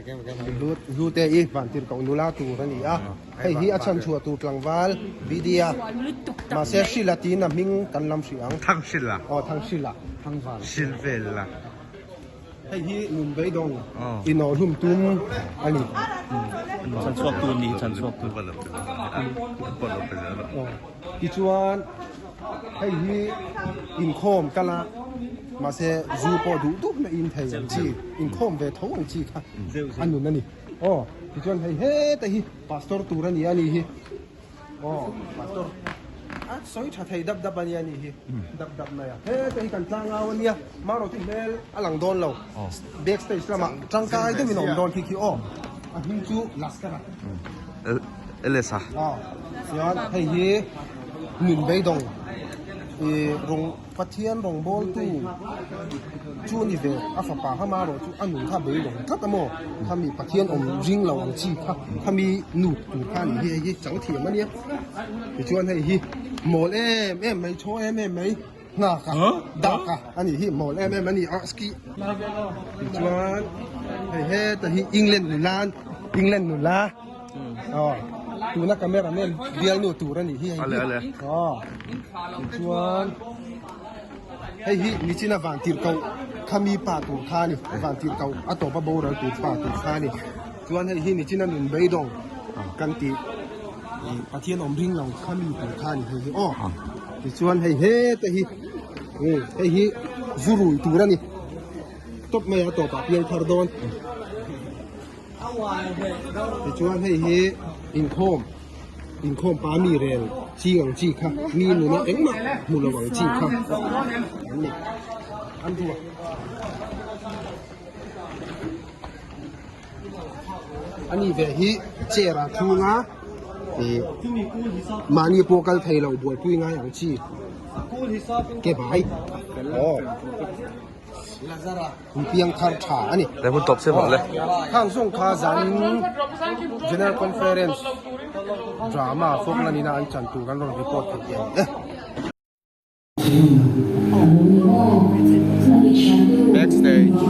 Hlute i vantirhkoh nula tur a ni a, hei hi a chhanchhuah tur tlangval Vidia, mahse Hrila tiin a hming kan lam hrih ang. Thanghrila. Aw Thanghrila, Thangval. Hrilvela. Hei hi nun beidawng inawh hlum tum a ni. Chhanchhuak tu ni, chhanchhuak tu. Tichuan hei hi inkhawm kal a, mahse zu pawh duh duh na in thei ang chi, inkhawm ve tho ang chi kha a nun a ni. Aw, tichuan hei heta hi pastor tur a ni a ni hi. Aw, pastor a sawi tha thei dap dap a nia ni hi, dap dap mai a. Heta hi kan tlangau a nia, Maruti hmel a lang dawn lo, back stage lamah tangkai deuhin a awm dawn khi khi aw, a hming chu Laskara. LS a. Aw, chuan hei hi nun beidawng i rawng Pathian rawngbawltu chu a ni ve, a fapa kha marawh chu a nun kha a beidawng tlat a maw, khami Pathian awm ring lo ang chi kha khami nu tur kha a nih hi, hei hi chang thiam a nia. Tichuan hei hi mawl em em mai, chaw em em mai nghak a, dak a a nih hi, mawl em em a ni a ski. Tichuan hei heta hi England nula England nula. Aw tuna camera man bialnu tur a nih hi hei hi aw tichuan hei hi nichina van tirhkoh khami pa tur kha a ni van tirhkoh a tawp a boral tur pa tur kha a ni chuan hei hi nichina nun beidawng kan tih ih Pathian awm ring lo khami tur kha a ni hei hi aw tichuan hei heta hi hei hi zu rui tur a ni tawp mai a tawpah piang thar dawn. Tichuan hei hi inkhawm inkhawm pa mi rel chi ang chi kha mi nuna engmah hmu lo ang chi kha an ni an duh a. Ani ve hi chair ah thung a ih mahni pawh kal thei lo buaipui ngai ang chi ke bai aw. Piang thar tha a ni. He hun tawp se mawh le. Khang zawng kha zanin General Conference drama Falkland ina an chan tur an rawn report thei teh ang e. Backstage.